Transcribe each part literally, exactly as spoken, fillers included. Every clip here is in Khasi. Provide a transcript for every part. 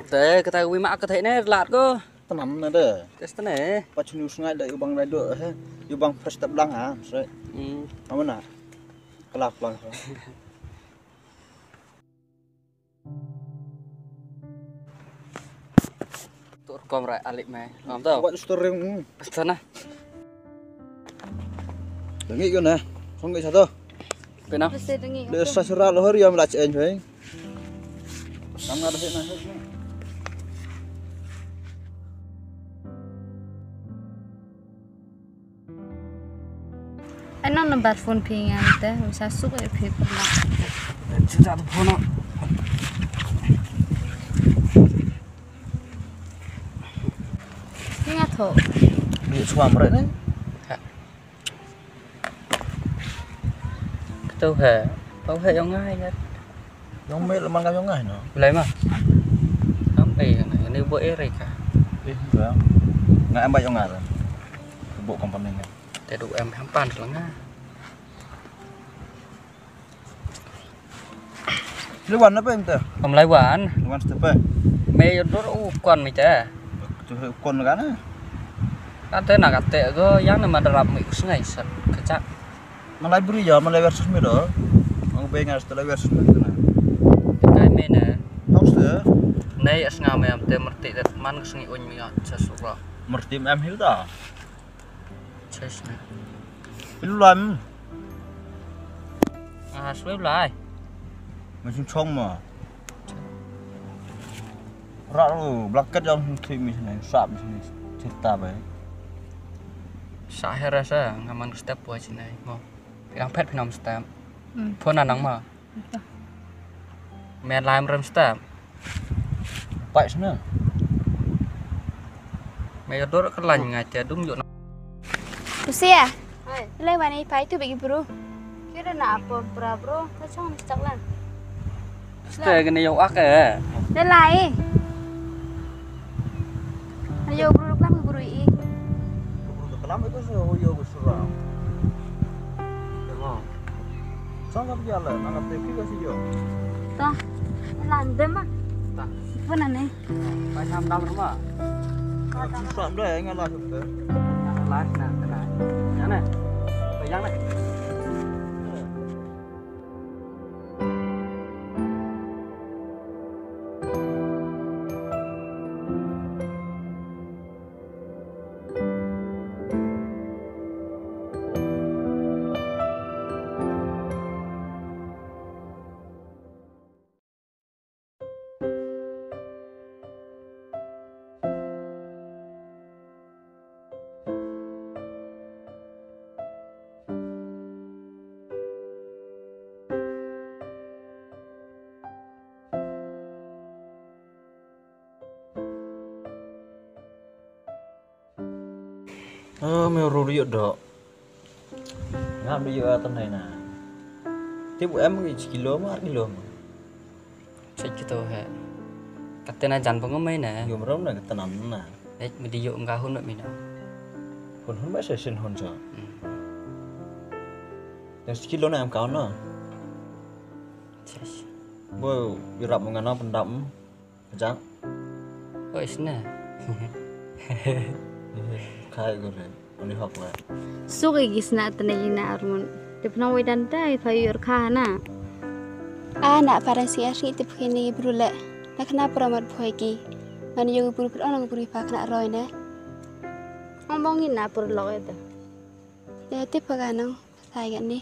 Te kata ka wi ma ka thei ne lat ko. Tanam na de. Tes tene. Pa chunu sngai da u bang rai do he. U bang fresh tap lang ha. Sre. Hmm. Amana. Kelak lang. Tur kom rai alik mai. Ngam tau. Wat story. Sana. Dangi ko na. Song ke satu. Pena. Mesti dengi. Dia sasura lohor ya melak en, bang. Sama ada sih, nah. Ano number phone phi ngam te, sa suk e phi pernah. Sejak tu phone. Phi nga tho. Ni suam re ni. Kto he? Kto he yong ngai ya. Yong me leman ka yong ngai no. Lai ma. Am eh ni bo Erika. Eh ba. Ngai am ba yong ngai. Bo company ngai. Te du em ham pan la nga. Lai wan apa ente? Am lai wan. Wan stepe. Me yo dor u kon mi te. Tu u kon kana. Kate na kate go yang na madrap mi usngai sat kecak. Malai bri ya, malai versus mi do. Ang be ngas te lai versus mi te na. Kai me na. House te. Nei as nga me am te merti te man sngi un mi ya sasura. Merti em hil da. Chesna. Ilu lam. Ah, swe lai. Ma chong chong ma. Ra lu blaket jam thui mi sini, sap mi sini, cerita bai. Sa hera sa ngaman step wa sini mo. Pilang pet pinam step. Hmm. Phone nang ma. Me lai rem step. Pai sini. Me dor ka lain ngai te dum yo. Usia. Hai. Lai wan i pai tu bagi bro. Kira na apa pra bro? Ka chong ni chak lan. Ste gani yo ak eh. Lai. Ayo bro lam bro i. Bro kelam itu sih yo bro. Tengok. Sangkap jalan, angkat teki kasih yo. Tah, landem ah. Tah. Pun aneh. Panyam dam rumah. Susah dah ya ngalah tu. Ngalah nak kena. Yang ni. Yang ni. Oh, me ru ru ïoh doh. Ngam dei ïoh atan dei na. Tip em ngi shi kilo ma ar kilo ma. Chek kito he. Kate na jan pangam mai na. Yom ram na kate nam na. Ek me di ïoh em ka hun na mina. Hun hun ba se sin hun sa. Hmm. Yang shi kilo na em ka na. Chek. Bo irap mengana pendam. Kajang. Oh, isna. Kai gore. Oni hok la. Sugi gisna tane ina armun. Tip na wedan dai pa yor kana. Ana parang si asri tip kini brule. Na kana paramat boy ki. Man yo bru pur onang bru pa kana roy ne. Ngomong ina pur lo itu. Ya tip ka nang. Sai gani.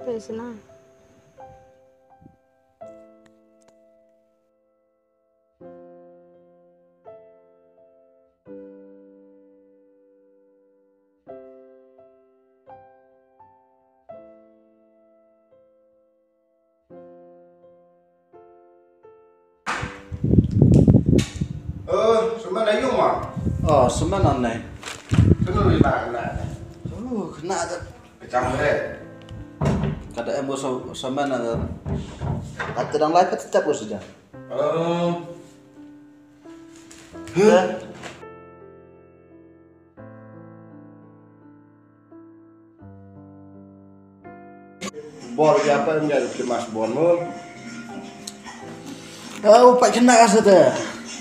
Isna. Oh, semen ayu ma? Oh, semen anai. Kena ri ba kena ne. Oh, kena dah. Kecam re. Kada embo semen dah. Kata dang lai kata tetap ko saja. Oh. Bor ya apa yang jadi mas bor mo? Oh, pak kena rasa dah.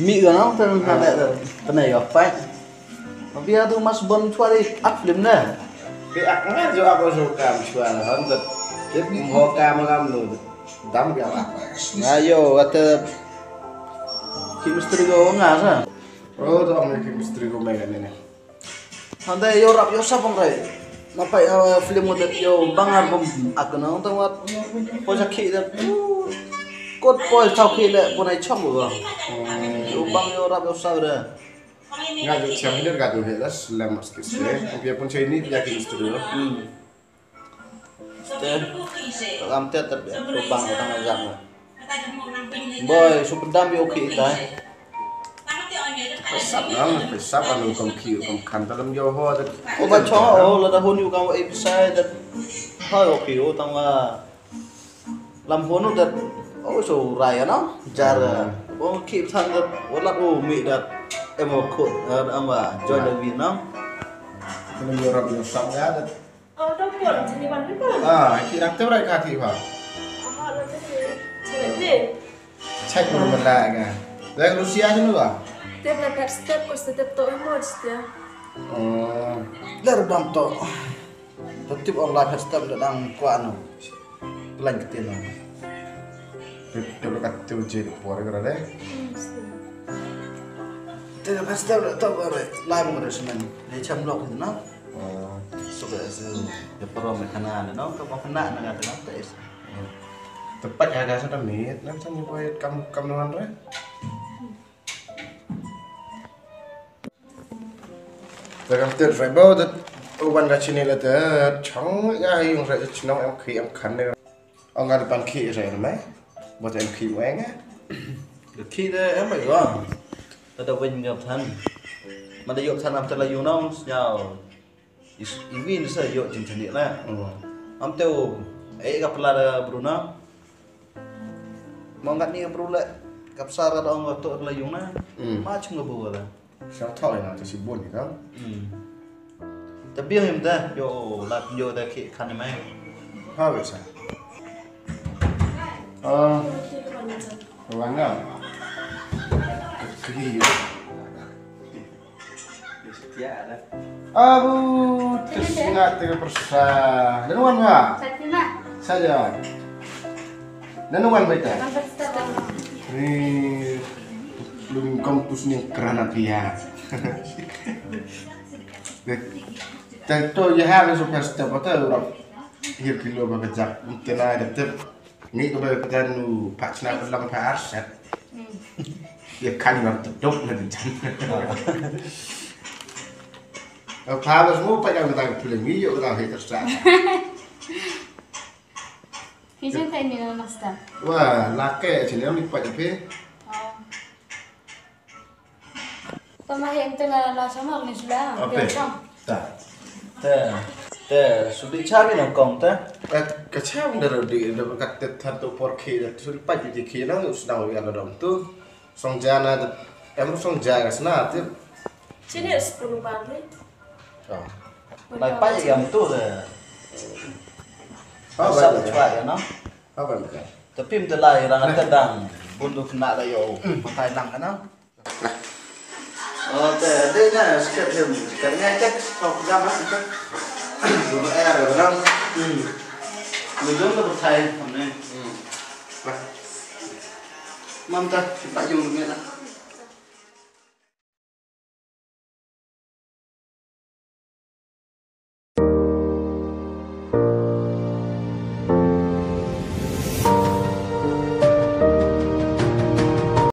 Mi ga nang tan na le tan ne yo pai. Bia tu mas bon chwa di ak film ne. Bi ak nga jo ak jo kam chwa la han dat. Tip mo kam ngam nu. Dam ga la. Nga yo ata chemistry go nga sa. Oh, to ang chemistry go me ne ne. Hande yo rap yo sap ong rai. Na pai, uh, film mo det yo bangar bom ak na ong tawat. Po ja ki det. Kot po tau ki le po nai chong go. Yo bang yo rap yo sap de. Nga jo chang ni ga jo he das lem mas ki se. Ang pia pun chai ni pia ki studio. Hmm. Te, kam te ter dia, ko bang ko tang ajak mo. Boy, su pedam yo ki tai. Pesap nang, pesap anu kam ki kam kan dalam yo ho. Ko ba chong o la da hon yu kam e pesai da. Ha yo ki o tang wa. Lam hon dat o so rai na. Jar. O ki tang dat wala o mi dat. Em o ko, am wa join da wi na. Dalam yo rap yo sap ya dat. Oh, dong pun, sini ban pun. Ah, ki nak tu rai kati ba. Aha, lo tu si. Sini ni. Check mo mala ga. Dah Rusia je nu ba. Tep la pet step ko step to emo je. Oh. Ler dam to. Tetip on la pet step da dang kwa no. Lain ketin no. Tep la kat tu je por ga deh. Tep la pet step da to ba re. Lai mo da semen. Ni cham lok ni na. Oh. Suka su ya paro me kana ne no ka ba kana na ka na te. Tepat ya ga sa tamit nan sa ni boy kam kam nan re. Te kam te re bo te uban ka chini la te chong ya yung re chnong em khi em khan ne. Ong ka pan khi re mai. Bo te em khi mai nga. Khi de em mai go. Te da win yop than. Ma da yop than am te la yung nong ya. Is iwin sa yo jin jin la. Am teu e ka pala da Bruna. Mong kat ni Bruna. Kap sara da ong to la yung na. Ma chung bu la. Sa thau na ta si bon ni ta. Ta biang him ta yo la yo da ki kan mai. Ha we sa. Ah, wanga. Kri. Abu, tersengat tengah persa. Dan wan ma? Satu ma. Saja. Dan wan baita. Ni lungkam pus ni kerana dia. Tentu ya harus super step atau urap hir kilo bakajak. Tena ada tep. Ngi kaba ka jan u pat chna ka lang pat arset. Ya kan mar tedok na jan. Ka pa bas mo pat ka ta pule ngi yo ka he tersa. Hijan kai ni na nasta. Wa, lake chini mi pat pe. Tama hem te na la chama ni sula. Ape. Ta. Te. Te sudi chabi na kong te. Ka ka cham da ro di da ka te thar to por khi da sudi pa ju di khi na us na ya la dom tu. Song jana da em song jana sna te. Chini sepuluh bali. Lai pa ya tu de. Pa ba chwa ya no. Pa ba. Tapi mte lai rang te dang bundu kena da yo. Makai lang kana. Oh, te, dei na, sket him. Sket ngai tek, kau pegang, ah, tek. Dulu air, orang. Hmm. Lu jom tu berthai, hamne. Hmm. Bah. Mam ta, kita yung ni lah.